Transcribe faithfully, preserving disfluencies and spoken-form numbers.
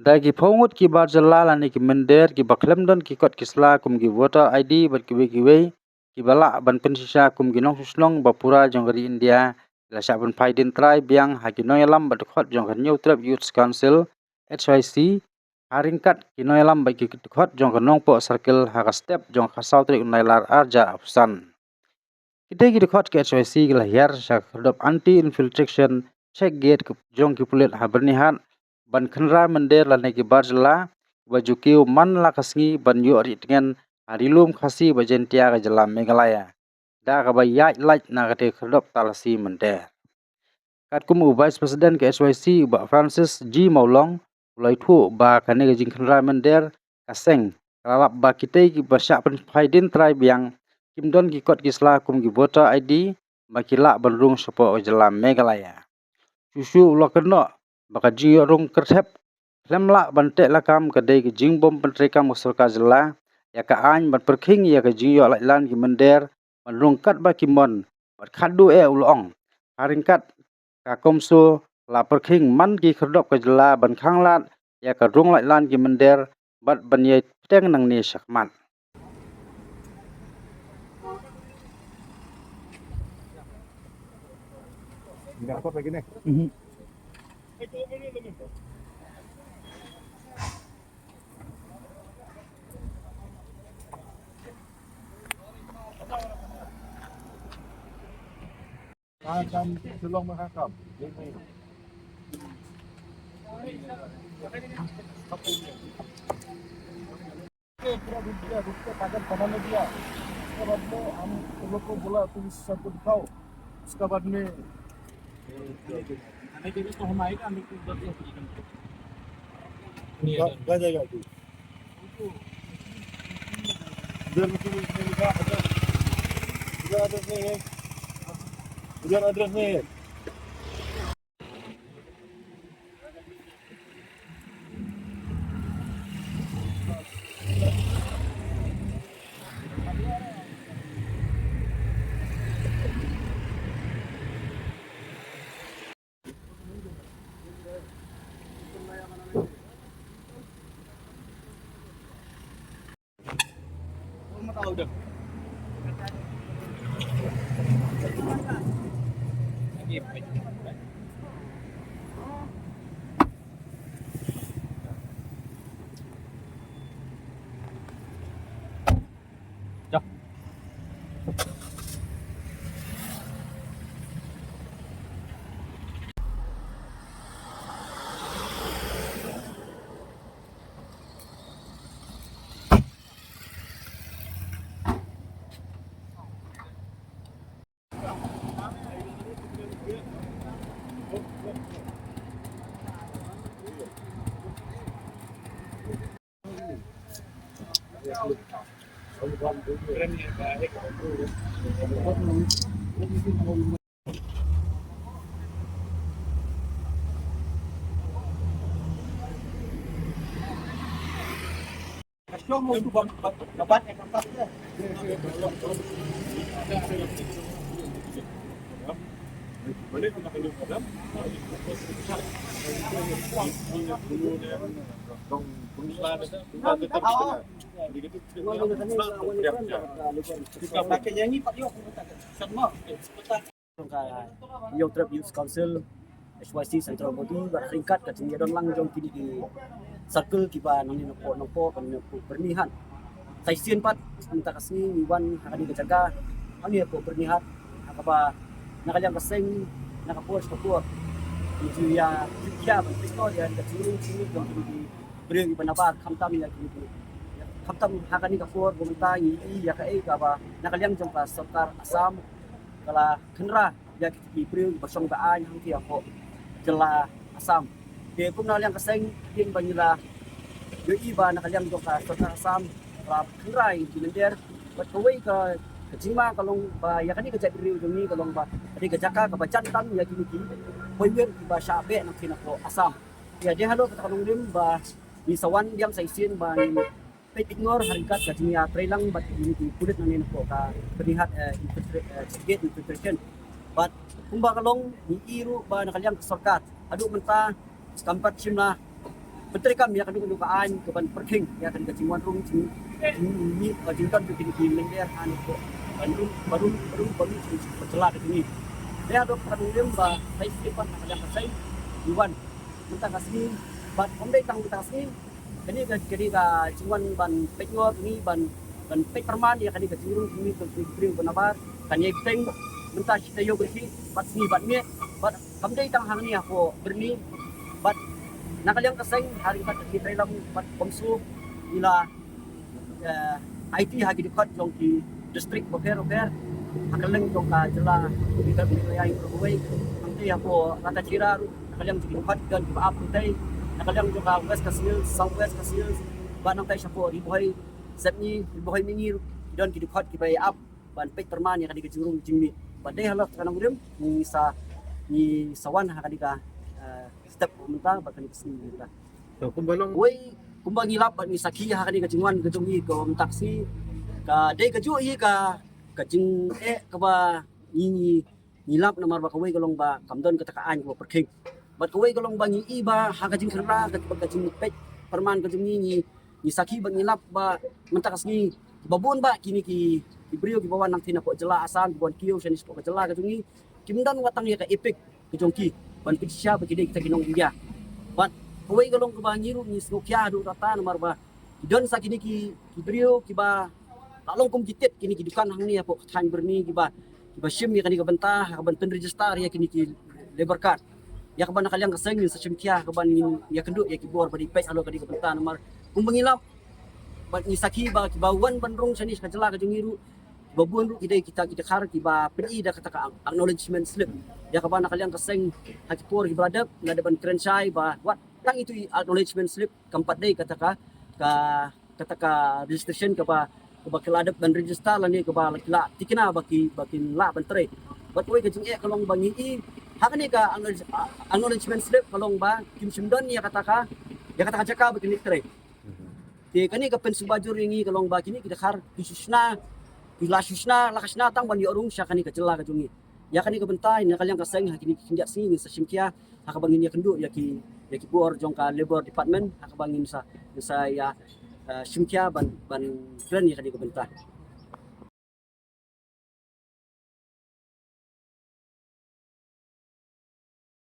Da ki phew ngut ki bar jylla lane ki mynder kiba khlem don ki kot ki sla kum ki voter I D bad kiwei kiwei kiba lah ban pynshisha kum ki nongshong shnong ba pura jong ka ri India, ki la shah pynphai dien trai biang ha ki nongïalam bad dkhot jong ka Hynñiewtrep Youth Council, H Y C, ha ryngkat ki nongïalam bad ki dkhot jong ka Nongpoh Circle ha ka step jong ka khatsaw tarik u Nailar arhajar arphew san. Kitei ki dkhot ka H Y C ki la hiar sha ka khyrdop anti infiltration check gate jong ki pulit ha Byrnihat ban khynra mynder lane ki bar jylla ba ju kiew man la ka sngi ban ïoh rieh tngen ha Ri Lum Khasi bad Jaintia ka jylla Meghalaya, da kaba ïaid lait na katei ka khyrdop talasi mynder. Katkum u Vice President ka H Y C u Bah Francis G Mawlong u la ïathuh ba kane ka jingkhynra mynder ka seng ka la lap ba kitei kiba shah pynphai dien trai biang kim don ki kot ki sla kum ki voter I D ba ki lah ban rung shapoh ka jylla Meghalaya. Shuh shuh u la kynnoh ba ka jingïoh rung kyrthep khlem lah ban teh lakam ka dei ka jingbym pyntreikam ka sorkar jylla ïa ka aiñ ban pyrkhing ïa ka jingïoh laitlan ki mynder ban rung katba ki mon bad khadduh eh u la ong. Ha ryngkat ka CoMSO la pyrkhing man ki khyrdop ka jylla ban khanglad ïa ka rung laitlan ki mynder bad ban ïai bteng nangne shakhmat. पूरा रुक गया, रुक के कागज बना नहीं दिया। उसके बाद में हम उन लोग को बोला, "तुम इस सर को दिखाओ।" उसके बाद में थाने के लिए तो हम आएगा, हम लोग को उधर से कहाँ, कहाँ जाएगा तू? उधर, उधर, उधर, उधर address नहीं है, उधर address नहीं है। Jong ka Hynñiewtrep Youth Council, H Y C Central Body, bad ryngkat ka jingïadon lang jong kine ki circle kiba nangne na poh Nongpoh, nangne na poh Byrnihat. Sa shisien pat mynta ka sngi ngi wan ha kane ka jaka, hangne na poh Byrnihat, ha kaba na ka liang ka seng, na ka por sha ka por, ngi ju ïa, ju ïa ban pynlong ïa ka jingrung jingmut jong kine ki briew kiba nabar, khamtam ïa kine ki, khamtam ha kane ka por ba mynta ngi ïohi ïa kaei kaba na ka liang jong ka sorkar Assam ka la khynra ïa kito ki briew ba shong ba aiñ hangtei hapoh jylla Assam. Te kumno na liang ka seng, hadien ba ngi la ïohi ba na ka liang jong ka sorkar Assam ka la khynra ïa ki mynder, bad kawei ka, ka jingma ka long ba ïa kane ka jaitbynriew jong ngi ka long ba ka dei ka jaka kaba jan tam ïa kine ki poiwir kiba shah beh nangtei napoh Assam. Ïa, dei halor kata ka nongrim ba ngi sa wan biang sa shisien ba ngi peit ignore ha ryngkat ka jingïatreilang bad kine ki pulit nangne napoh ka Byrnihat, eh, infiltra-, eh, check gate infiltration. Bad kumba ka long, ngi i ruh ba na ka liang ka sorkar haduh mynta kam pat shim la Ban treikam ïa kano kano ka aiñ kaban pyrkhing ïa kane ka jingwan rung jing jingmih ba jingdon jong kine ki mynder ha ne ko ban rung ba rung ba rung ba rung jong ka jylla ka jong ngi. Dei haduh ka nongrim ba tai sien pat na ka liang ka seng ngi wan mynta ka sngi bad ym dei tang mynta ka sngi. Kane ka kane ka jingwan ban peit ngor ngi ban ban peit pyrman ïa kane ka jingrung jingmih jong ki briew ba nabar kan ïai bteng mynta shi taïew kyrkieh bad sngi bad miet bad kam dei tang hangne hapoh Byrni bad na ka liang ka seng ha ryngkat ka jingtrei lam bad bymsu ïa la eh, aiti ha ki dkhot jong ki district bapher bapher ha kylleng jong ka jylla ka jong ngi ka ïa ïa ruh wei. Nangta hapoh Ratacherra ruh na ka liang jong ki dkhot ki don kiba ap nangta na ka liang jong ka West Khasi Hills, South West Khasi Hills bad nangta shapoh Ri Bhoi Sepngi, Ri Bhoi Mihngi ruh ki don ki dkhot kiba ïa ap ban peit pyrman ïa kane ka jingrung jingmih. Bad dei halor ka nongrim ngi sa ngi sa wan ha kane ka eh, step mynta bad kane ka sngi mynta. To kumba long. Wei kumba ngi lap bad ngi sakhi ha kane ka jingwan ka jong ngi ka mynta ka sngi ka dei kajuh hi ka ka jingeh kaba ngi ngi ngi lap namar ba kawei ka long ba kam don kata ka aiñ kaba pyrkhing. Bad kawei ka long ba ngi i ba ha ka jingkhynra ka ka jingpeit pyrman ka jong ngi ngi ngi sakhi bad ngi lap ba mynta ka sngi ba bun ba kine ki ki briew kiba wan nangta na pdeng jylla Assam kiba wan kiew shane shapoh ka jylla ka jong ngi kim don wat tang ïa ka EPIC ka jong ki ban pynshisha ba ki dei kita ki nong India. Bad kawei ka long kaba ngi ruh ngi sngewkhia haduh katta namar ba ki don sa kine ki ki briew kiba la long kum ki tit kine ki dukan hangne hapoh ka thaiñ Byrni kiba kiba shim ïa kane ka bynta ha kaban pynregister ïa kine ki labour card. Ïa kaba na ka liang ka seng ngin sa shim khia ha kaban ngin ïakynduh ïa ki bor ba dei peit halor kane ka bynta namar kumba ngi lap bad ngi sakhi ba kiba wan ban rung shane sha ka jylla ka jong ngi ruh ba bun ruh ki dei kita ki dkhar kiba pyni da kata ka acknowledgement slip. Ïa kaba na ka liang ka seng ha ki por kiba la dep la dep ban kren shai ba wat tang itu i acknowledgement slip kam pat dei kata ka ka kata ka registration kaba kaba ki la dep ban register lane kaba la ki la tikna ba ki ba kin lah ban trei. Bad kawei ka jingeh ka long ba ngi i ha kane ka acknowledge- acknowledgement slip ka long ba kim shym don ïa kata ka ïa kata ka jaka ba kin trei. Te kane ka pynsuba jur ïa ngi ka long ba kine ki dkhar ki shu shna ki la shu shna la ka shna tang ban ïoh rung sha kane ka jylla ka jong ngi. Ïa kane ka bynta na ka liang ka seng ha kine ki khyndiat sngi ngin sa shim khia ha kaba ngin ïakynduh ïa ki ïa ki bor jong ka Labour Department ha kaba ngin sa ngin sa ïa eh, shim khia ban ban kren ïa kane ka bynta.